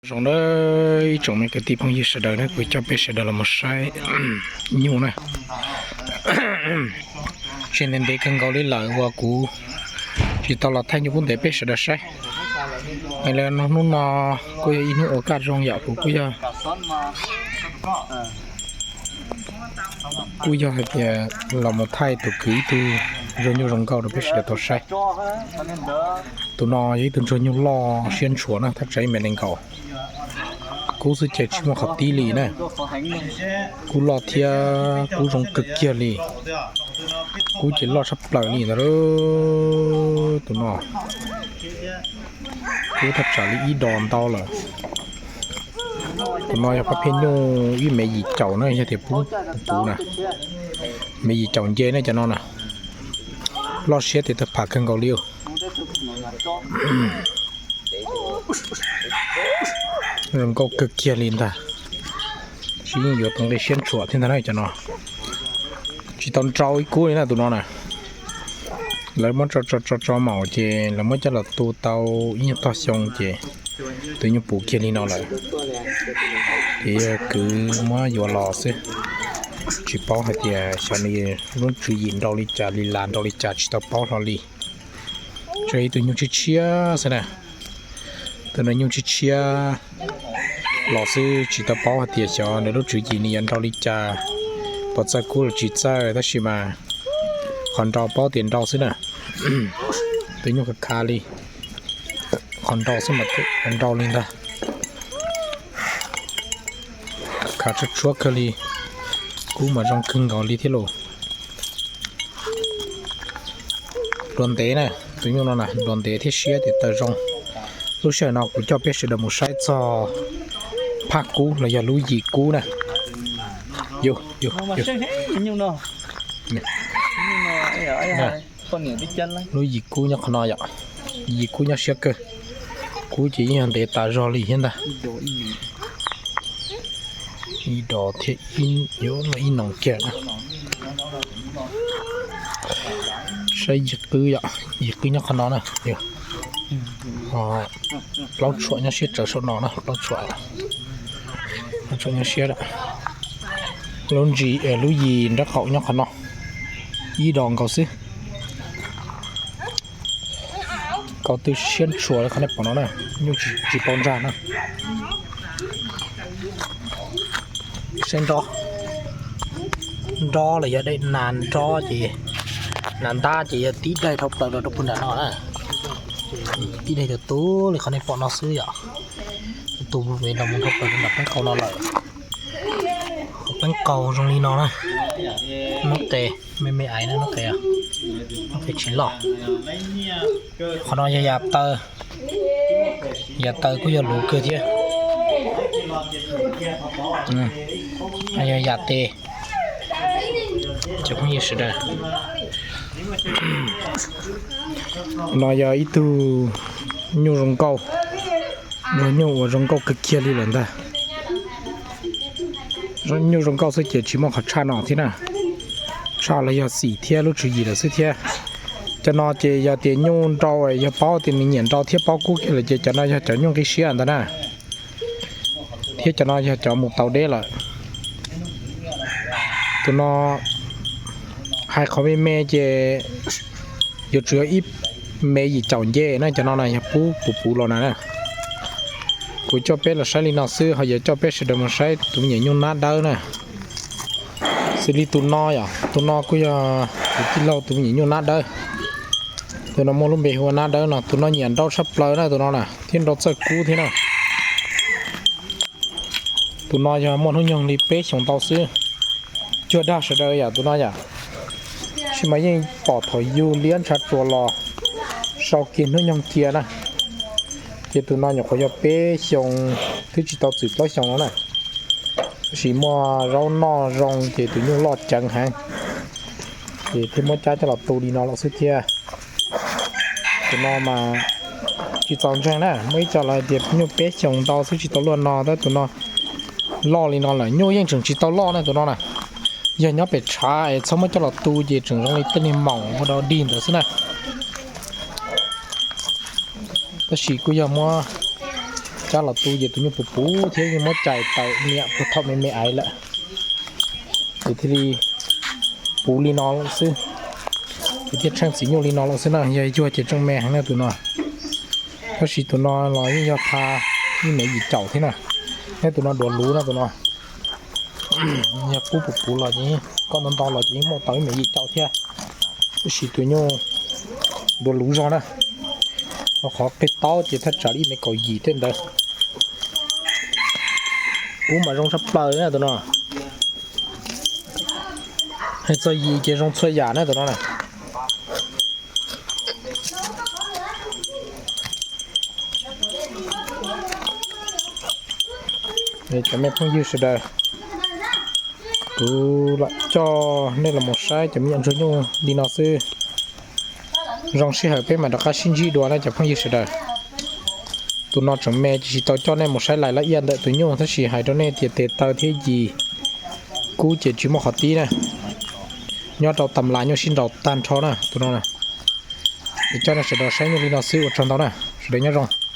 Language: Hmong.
Zoo na, ib tsoom me kwv tij phooj ywg sawv daws na, kuv coj peb sawv daws los mus saib nyuj na. Tseem ntev ntev kawg nkaus li lawm uas kuv tsis tau los thaij nyuj kub ntev peb sawv daws saib. Lawv no hnub no kuj yog ib hnub ua kaj zoo yom, kuv kuj yog, kuj yog hais tias los mus thaij tus kwv ib tug ntsuag nyuj zoo nkauj rau peb sawv daws tau saib. Tus no yog ib tug ntsuag nyuj loj siab ntshua na, thaj tsam ib mev nees nkaum. Kub xwb ces tsis muaj qhov tib li na. Kub loj thiab kub zoo kawg kiag li. Kub ces loj tshaj plaws li ntag. Tus no kub thaj tsam li ib dos ntau lawm. Tus no yog pab phiaj nyuj ib mev yim caum na, yog tias pub puv na, mev yim caum nce na cov no na. Loj siab tias tawg pham kawg nkaus li. Zoo nkauj kawg kiag li ntag. Tab sis yeej yuav tus nqi siab ntshua thiab ntag na cov no. Tsis tau nrau ib kub li na tus no na. Lawv muab tso tso tso tso maum ces lawv muab coj los tu tau ib nyuag tog xyoo ces tus nyuj puv kiag li no lawm. Ces yog kwv muab yuav los xwb, tsis paub hais tias xyov nws lub tswv yim nrau li cas li las nrau li cas tsis tau paub hlo li. Tso ib tug nyuj tshiab tshiab xwb na. Tus no nyuj tshiab tshiab los xwb tsis tau paub hais tias xyov nws lub tswv yim nws yuav nrau li cas, puas txawj kub los tsis txawj, tab sis mas qhov nrau paub tias nrau xwb na. Tus nyuj khav khav li, qhov nrau xwb mas nrau li ntag. Khav tshuab tshuab kawg li. Kub mas zoo kawg nkaus li thiab lauj. Dua ntev na, tus nyuj no na dua ntev thiab siab tias tawg zoo. Lub sij hawm no kuv coj peb sawv daws mus saib txog phaj kub los yog lub yim kub na. Lub yim kub nyob qhov no yom, yim kub nyob siab kawg. Kub ces yeej yog ntev tas zog li thiab ntag. Ib dos thiab, yuav ib noog kiag na. Saib yim qwb yom, yim qwb nyob qhov no na. Plaub tshuam nyob siab tsawv saum no na, plaub tshuam, plaub tshuam nyob siab. Lub ntsis, lub yim nraub qaum nyob qhov no, ib dos nkaus xwb. Kaus tw siab ntshua li qhov nej pom no na, nyuj tsis tau ntsag na. Saib nrob, nrob los yog daim nas nrob ces, nas ntab ces yog tib daim dhau plaws los rau puag nram no na. Tib daim tus tub li qhov nej pom no xwb yom. Tus tus me los mus dhau plaws rau nram peeb qau no lawm. Peeb qau zoo li no na. Noob qes me me aiv na, noob qes, noob qes tsis loj. Qhov no yog yam taw, yam taw kuj yog luv kawg thiab. Yog yam tes. Cov phooj ywg sawv daws, no yog ib tug nyuj zoo nkauj, nyuj uas zoo nkauj kawg kiag li lawm ntag. Nyuj zoo nkauj xwb ces tsis muaj qhov tshaj no thiab na. Tshaj los yog xim thiab lub tswv yim lawm xwb thiab. Cov no ces yog tias nyuj nrau, yog paub tias nws nyiam nrau thiab paub kub kiag lawm ces cov no yog cov nyuj nqi siab ntag na. Thiab cov no yog cov mus tau deb lawm. Tus no hais qhov me me ces yuav tsum yog ib mev yim caum nce na, cov no na yog pub puv puv los na. Kuv coj peb los saib li no xwb, ho yuav coj peb sawv daws mus saib tus me nyuam nyuj nab dawb na. Xws li tus no yom, tus no kuj yog kuv tij laug tus me nyuam nyuj nab dawb. Tus no muaj lub npe hu ua nab dawb no, tus no nyiam nrau tshaj plaws na tus no na, thiab nrau txawj kub thiab na. Tus no yog muaj hnub nyoog li peb xyoos ntau xwb, cuag dag sawv daws yam tus no yom. Tab sis mas yeej pom thaum yug liab ntshav tsuas los sau kiag hnub nyoog cia na. Ces tus no nyuam qhuav yog peb xyoos, twb tsis tau txwm plaub xyoos no na. Tab sis muaj zaub noj zoo ces tus nyuj loj ceev heev, ces thiaj muab cab coj los tu li no lawm xwb thiab. Tus no mas tsis txaus ntseeg na, muaj ib co lawv tias nyuj peb xyoos ntau xwb tsis tau luaj no, tab tus no loj li no lawm, nyuj yeej tseem tsis tau loj na tus no na. Yog nyob pem tshav es txhob muab coj los tu ces tseem zoo li tej niag maum ua dog dig ntawd xwb na. Tab sis kuj yog muab cab los tu ces tus nyuj puv puv thiab yeej muab cais tawm niam puag thaum me me aiv lawm. Ces thiaj li puv li no xwb, ces thiaj tsheej txiv nyuj li no lawm xwb na. Yog yuag ces tseem me heev na tus no. Tab sis tus no los yeej yog tha ib mev yim caum thiab na. Nyob tus no duav luv no tus no. Yog kub puv puv los ces, koj ntau ntau los ces yeej muaj tau ib mev yim caum thiab. Tab sis tus nyuj duav luv zog na, qhov qig taub ces thaj tsam li ib mev kaum yim tej ntawd. Kub mas zoo tshaj plaws na tus no. Hais txog yim ces zoo txhua yam na tus no na. Cov me phooj ywg sawv daws, kuv lam coj nej los mus saib cov me nyuam ntsuag nyuj li no xwb. Zoo sij hawm peb mam rov qab sib ntsib dua na cov phooj ywg sawv daws. Tus no tseem me ces tsis tau coj nej mus saib lais laj iaj ntawm tus nyuj, tab sis hais rau nej tias tes taw thiab yim kub ces tsis muaj qhov tib na. Nyob rau tam las nyuj sib nraus tag nrho na tus no. Es coj nej sawv daws saib nyuj li no xwb, ua tsaug ntau na, sawv daws nyob zoo.